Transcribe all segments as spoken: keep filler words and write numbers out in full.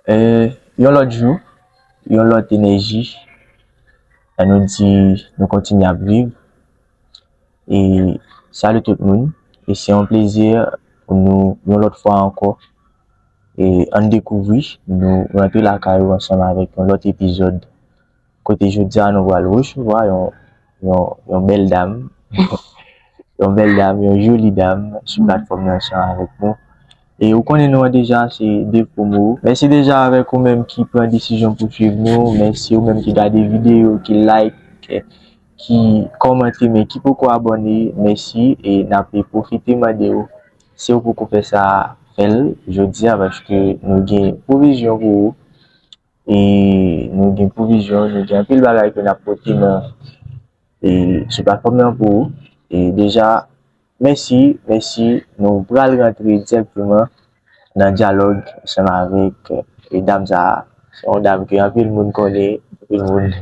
E yon lòt jou, yon lòt enèji, e nou di nou kontinye ap viv. E salut tout moun. E se yon plezi pou nou, yon lòt fwa ankò, e ann dekouvri, nou rantre lakay ou ansanm avèk yon lòt epizòd. Kote jodi a nou pral resevwa yon, yon, yon bèl dam, yon bèl dam, yon joli dam sou platfòm nan ansanm avèk nou. E ou konnen non an deja, se Dave Promo. Mèsi deja avèk ou menm ki pran desizyon pou swiv nou. Mèsi ou menm ki gade videyo, ki like, ki kòmante, men ki poko abòne. Mèsi. E n ap pwofite mande w, si w poko fè sa, fè l jodi a, paske nou gen pwovizyon pou ou. E nou gen pwovizyon, nou gen anpil bagay ke n ap pote nan, e, sou platfòm nan pou ou. E deja, mèsi, mèsi. Nou pral rantre dirèkteman nan dyalòg ansanm avèk, e, dam sa a. Se yon dam ke anpil moun konnen, anpil moun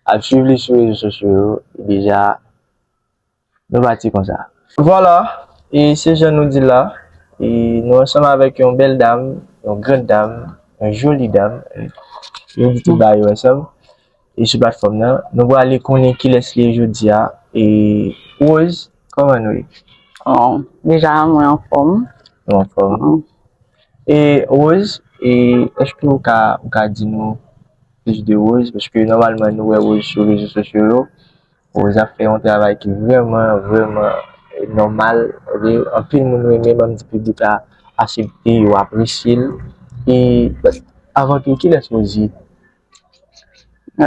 ap swiv li sou rezo sosyo yo. E deja, nou pati konsa. Vwala, e se jan nou di la, e nou ansanm avèk yon bèl dam, yon grand dam, yon joli dam, e nou di tout bagay yo ansanm, e sou platfòm nan, nou prale konnen kilès li ye jodi a, e Rose, kòman nou ye? Bon, deja, mwen anfòm. Nou anfòm. E Rose, e èske ou ka, ou ka di nou plis de Rose? Paske nòmalman nou wè Rose sou rezo sosyo yo. Rose ap fè yon travay ki vrèman, vrèman nòmal. Anpil moun renmen, ban m di piblik la aksepte, yo apresye l. E avan tou, kilès Rose ye?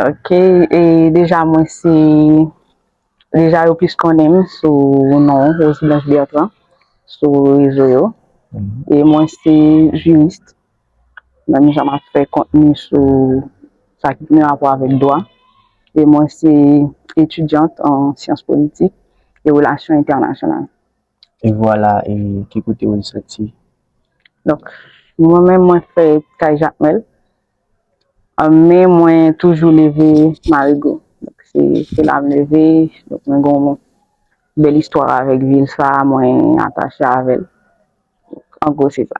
Ok, e deja mwen se, deja yo plis konnen m sou non Rose Blanche Bertrand sou rezo yo. E mwen se jiris, menm jan m ap fè kontni sou sa ki gen rapò avèk dwa. E mwen se etidyant an syans politik e relasyon entènasyonal. E vwala, e ki kote ou soti? Donk, mwen menm, mwen fèt kay Jakmèl. Men mwen toujou leve Marigo. Donk, se, se la m leve. Donk, mwen gen yon bèl istwa avèk vil sa, mwen atache avè l. An gwo, se sa.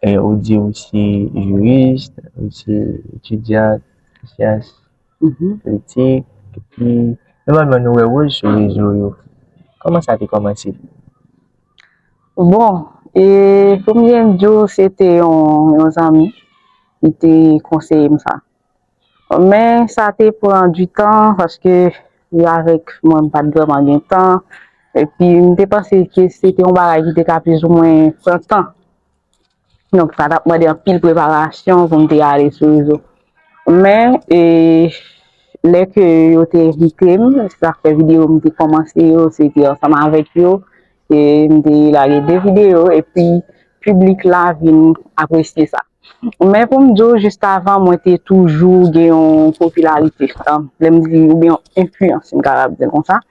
E ou di ou se jiris, ou se etidyant an syans politik, epi nòmalman nou wè Rose sou rezo yo. Kòman sa te kòmanse? Bon, e pou m byen di w, se te yon, yon zanmi ki te konseye m sa. Men sa te pran du tan paske avèk mwen, m pa t vrèman gen tan. Epi m te panse ke se te yon bagay ki te ka plizoumwen pran tan. Donk, sa t ap mande anpil preparasyon pou m te ale sou rezo. Men, e, lè ke yo te envite m, sa fè videyo m te kòmanse yo, se te ansanm avèk yo, e m te lage de videyo, epi piblik la vin apresye sa. Men pou m di w, jis avan, mwen te toujou gen yon popilarite, lè m di, oubyen yon enfliyans, si m kapab di l konsa.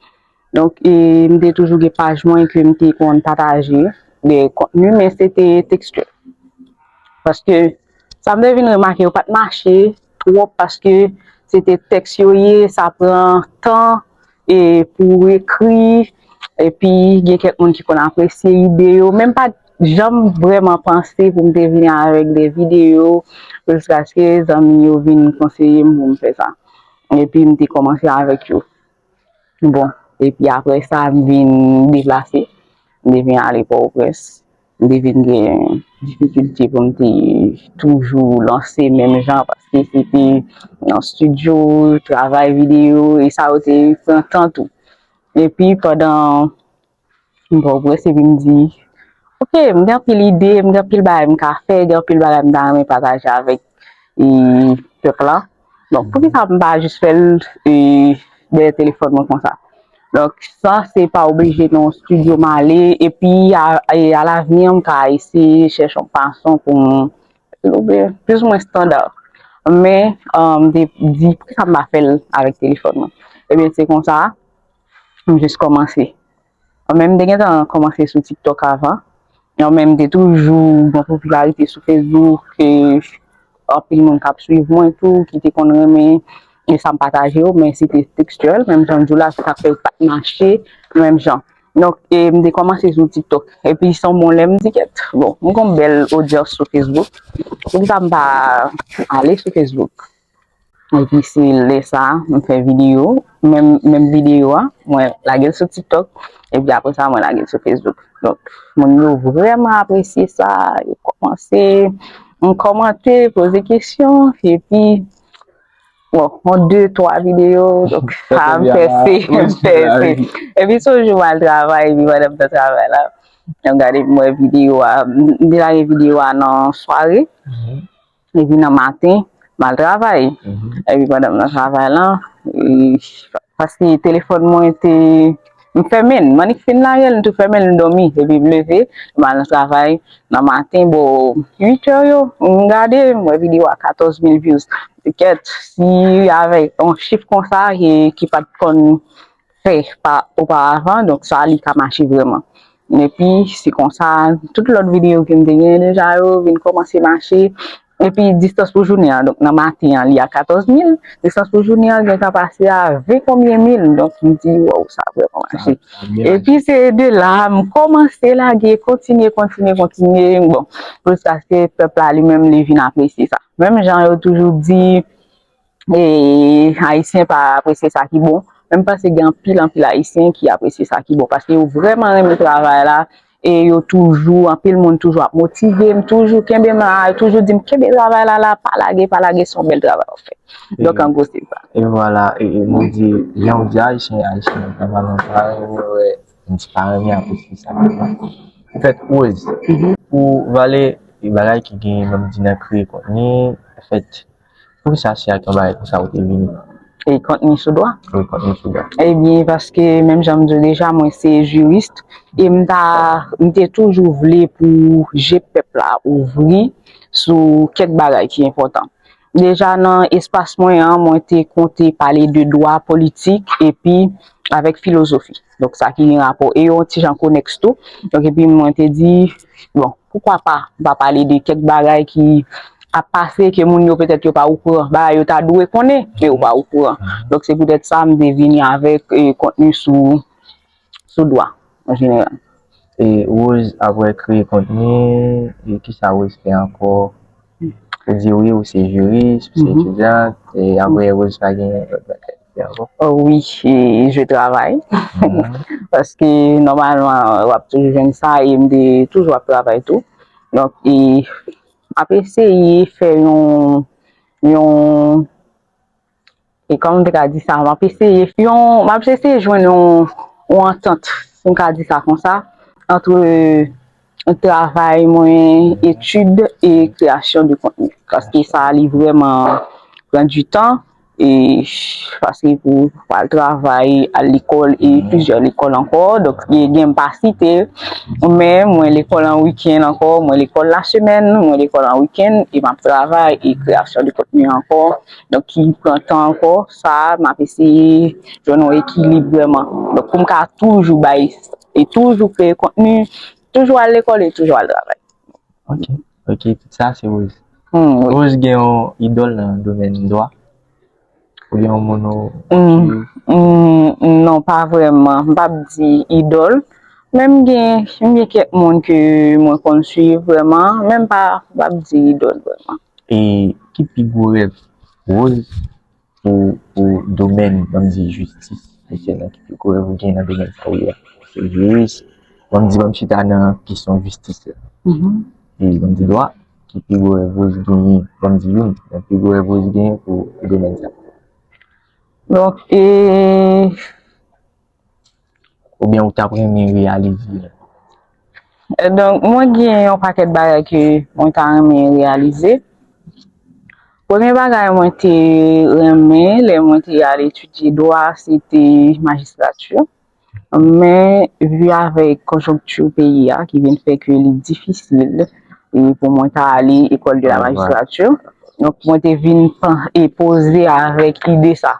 Donk, e, m te toujou gen paj mwen ke m te konn pataje de kontni, men se te tekstyèl. Paske sa m te vin remake, yo pa t mache twòp paske se te tèks yo ye, sa pran tan e pou w ekri, epi gen kèk moun ki konn apresye ide yo, men m pa t janm vrèman panse pou m te vini avèk de videyo, jiskaske zanmi yo vin konseye m pou m fè sa. Epi m te kòmanse avèk yo. Bon, epi apre sa, m vin deplase, m te vin ale Pòtoprens, m te vin gen difikilte pou m te toujou lanse menm jan, paske se te nan estidyo, travay videyo, e sa yo te pran tan tou. Epi pandan m Pòtoprens, epi m di, ok, m gen anpil ide, m gen anpil bagay m ka fè, gen anpil bagay m ta renmen pataje avèk, e, pèp la. Donk, poukisa m pa jis fè l, e, dèyè telefòn mwen konsa? Donk, sa se pa oblije nan yon estidyo m ale, epi a, e, alavni, m ka eseye chèche yon fason pou m, oubyen, plizoumwen estanda. Men, e, m te di, poukisa m pa fè l avèk telefòn mwen? Ebyen, se konsa, m jis kòmanse. Mwen menm, m te gentan kòmanse sou TikTok avan. Mwen menm, m te toujou gen popilarite sou Facebook, e anpil moun k ap swiv mwen tou, ki te konn renmen e sa m pataje yo, men se te tekstyèl, menm jan m di w la, se sa k fè yo pa t mache, menm jan. Donk, e m te kòmanse sou TikTok. Epi, se yon bon lè, m di, kèt, bon, m gon bèl odyans sou Facebook. Poukisa m pa ale sou Facebook? Epi, se lè sa, m fè videyo. Menm, menm videyo a, mwen lage l sou TikTok. Epi, apre sa, mwen lage l sou Facebook. Donk, moun yo vrèman apresye sa. Yo kòmanse, m kòmante, poze kesyon. Epi, bon, yon de, twa videyo, donk sa m pèse, m pèse. Epi se yon jou m al travay, epi pandan m nan travay la, m gade, m wè videyo a, m te lage videyo a nan sware, epi nan maten, m al travay. Epi pandan m nan travay la, e, paske telefòn mwen te, m fèmen l, m annik fin lage l, m tou fèmen l, m dòmi, epi m leve, m al nan travay, nan maten, bò uit è yo, m gade, m wè videyo a katòz mil views. Kèt, si avèk yon chif konsa ki, ki pa t konn fè pa, oparavan, donk sa li ka mache vrèman. Epi, se konsa, tout lòt videyo ke m te gen deja yo vin kòmanse mache. Epi, distans pou jounen an, donk nan maten an, li a katòz mil, distans pou jounen an, gentan pase a ven konbyen mil, donk m di, waw, sa vrèman mache. Epi, se de la, m kòmanse lage, kontinye, kontinye, kontinye, bon, jiskaske pèp la li menm, li vin apresye sa. Menm jan yo toujou di, e, Ayisyen pa apresye sa ki bon, men m panse gen anpil, anpil Ayisyen ki apresye sa ki bon, paske yo vrèman renmen travay la, e yo toujou, anpil moun toujou ap motive m, toujou kenbe m la, yo toujou di m, kenbe travay la, la, pa lage, pa lage, se yon bèl travay w ap fè. Donk, an gwo, se sa. E vwala, e, e nou di, jan w di Ayisyen, Ayisyen, nan travay, mwen wè, m di pa renmen apresye sa. Anfèt, Rose, pou vale, e bagay ki gen, ban m di, nan kreye kontni, anfèt, poukisa se ak yon bagay konsa ou te vini? E kontni sou dwa? Wi, kontni sou dwa. Ebyen, paske menm jan m di w deja, mwen se jiris, e m ta, m te toujou vle pou je pèp la ouvri sou kèk bagay ki enpòtan. Deja nan espas mwen an, mwen te konte pale de dwa, politik, epi avèk filozofi. Donk, sa ki gen rapò, e yon ti jan konèks tou. Donk, epi mwen te di, bon, poukwa pa, m pa pale de kèk bagay ki ap pase, ke moun yo petèt yo pa okouran, bagay yo ta dwe konnen, men yo pa okouran. Donk, se poutèt sa, m te vini avèk, e, kontni sou, sou dwa, an jeneral. E Rose, apre kreye kontni, e kisa Rose fè ankò? Ou di wi, ou se jiris, ou se etidyant, e apre Rose pa gen lòt bagay. Oh, wi, e je travay. Paske nòmalman, w ap toujou jwenn sa, e m te toujou ap travay tou. Donk, e m ap eseye fè yon, yon, e kòman m te ka di sa, m ap eseye fè yon, m ap eseye jwenn yon, yon antant, si m ka di sa konsa, antre travay mwen, etid e kreyasyon de kontni. Paske sa, li vrèman pran di tan. E paske pou, pou al travay, al lekòl e plizyè lekòl ankò. Donk, gen, gen m pa site, men mwen lekòl an wikenn ankò, mwen lekòl lasemèn, mwen lekòl an wikenn, e m ap travay e kreyasyon de kontni ankò. Donk, ki pran tan ankò, sa, m ap eseye jwenn yon ekilib vrèman. Donk, pou m ka toujou bay, e toujou kreye kontni, toujou al lekòl e toujou al travay. Ok, ok, tout sa se Rose. Hmm, wi. Rose gen yon idòl nan domèn dwa? Oubyen yon moun ou, hmm, hmm, non, pa vrèman. M p ap di idòl. Men m gen, m gen kèk moun ke mwen konn swiv vrèman, men m pa, m p ap di idòl vrèman. E ki pi gwo rèv Rose pou, pou domèn, ban m di, jistis Ayisyen nan, ki pi gwo rèv ou gen nan domèn sa ou ye a? Se jiris, ban m di, ban m chita nan kesyon jistis la. Mhm. E ban m di dwa, ki pi gwo rèv Rose genyen, ban m di youn nan pi gwo rèv Rose genyen pou, pou domèn sa. Donk, e, oubyen ou t ap renmen reyalize? Donk, mwen gen yon pakèt bagay ke mwen ta renmen reyalize. Premye bagay mwen te renmen lè mwen te al etidye dwa, se te majistrati. Men, vi avèk konjonkti peyi a, ki vin fè ke li difisil, e pou mwen ta ale école de la magistrature. Donk, mwen te vin pan-, e poze avèk ide sa.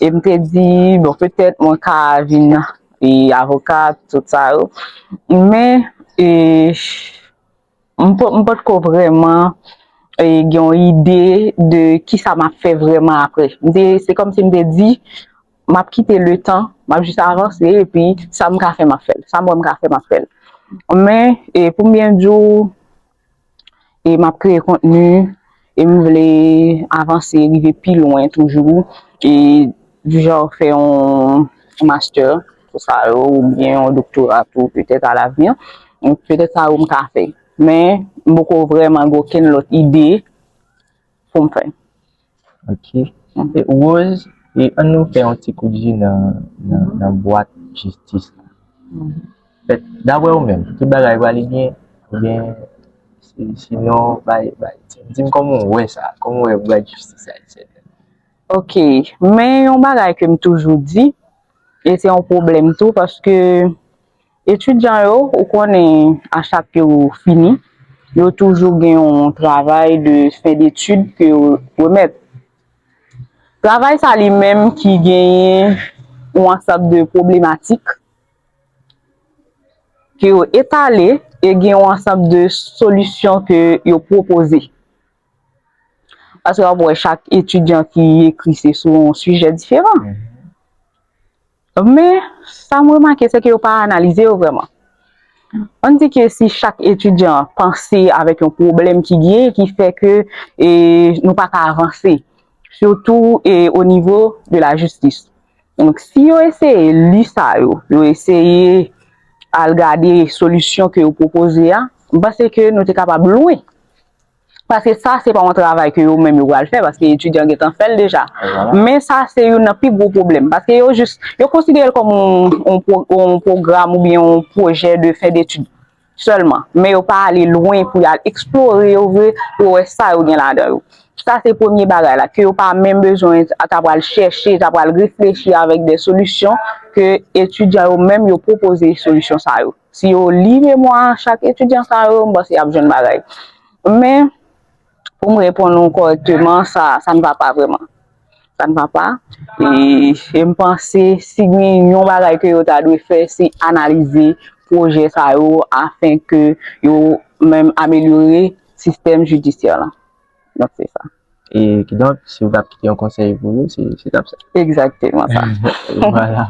E m te di, bon, petèt mwen ka vin, e, avoka, tout sa yo. Men, e, m pa, m pa t ko vrèman, e, gen yon ide de kisa m ap fè vrèman apre. M te, se kòmsi m te di, m ap kite letan, m ap jis avanse, epi sa m ka fè, m ap fè l. Sa m wè m ka fè, m ap fè l. Men, e, pou m byen di w, e m ap kreye kontni, e m vle avanse, rive pi lwen toujou, e du genre fè yon master, tout sa yo, oubyen yon doktora tou, petèt à l'avenir. Donk, petèt sa yo m ka fè. Men, m poko vrèman gen okenn lòt ide pou m fè. Ok. E Rose, e ann nou fè yon ti kout ji nan, nan, nan bwat jistis la. Fèt, daprè ou menm, tout bagay prale byen? Oubyen, si- sinon, bay, bay, di m kòman w wè sa, kòman w wè bwat jistis ayisyèn nan? Ok, men yon bagay ke m toujou di, e se yon pwoblèm tou, paske etidyan yo, ou konnen, a chak ke yo fini, yo toujou gen yon travay de fen detid ke yo remèt. Travay sa li menm ki genyen yon ansanm de pwoblematik ke yo etale e gen yon ansanm de solisyon ke yo pwopoze. Paske w ap wè chak etidyan ki ekri se sou yon sijè diferan. Men, sa m remake, se ke yo pa analize yo vrèman. Ann di ke si chak etidyan panse avèk yon pwoblèm ki genyen, ki fè ke e, nou pa ka avanse, sitou e, o nivo de la jistis. Donk, si yo eseye li sa yo, yo eseye al gade solisyon ke yo pwopoze a, m panse ke nou te kapab lwen. Paske sa, se pa yon travay ke yo menm yo pral fè, paske etidyan gentan fè l deja. Men sa, se youn nan pi gwo pwoblèm. Paske yo jis, yo konsidere l kòm yon, yon, yon pwogram oubyen yon pwojè de fen detid sèlman. Men yo pa ale lwen pou y al eksplore yo vre, pou yo wè sa yo gen ladan yo. Sa, se premye bagay la, ke yo pa menm bezwen ta pral chèche, ta pral reflechi avèk de solisyon ke etidyan yo menm yo pwopoze solisyon sa yo. Si yo li memwa chak etidyan sa yo, m panse y ap jwenn bagay. Men, pou m reponn ou kòrèkteman, sa, sa n va pa vrèman. Sa n va pa. E, e m panse, si gen yon bagay ke yo ta dwe fè, se analize pwojè sa yo, afen ke yo menm amelyore sistèm jidisyè la. Donk, se sa. E kidonk, si w t ap kite yon konsèy pou yo, se se t ap sa. Egzakteman sa. Vwala.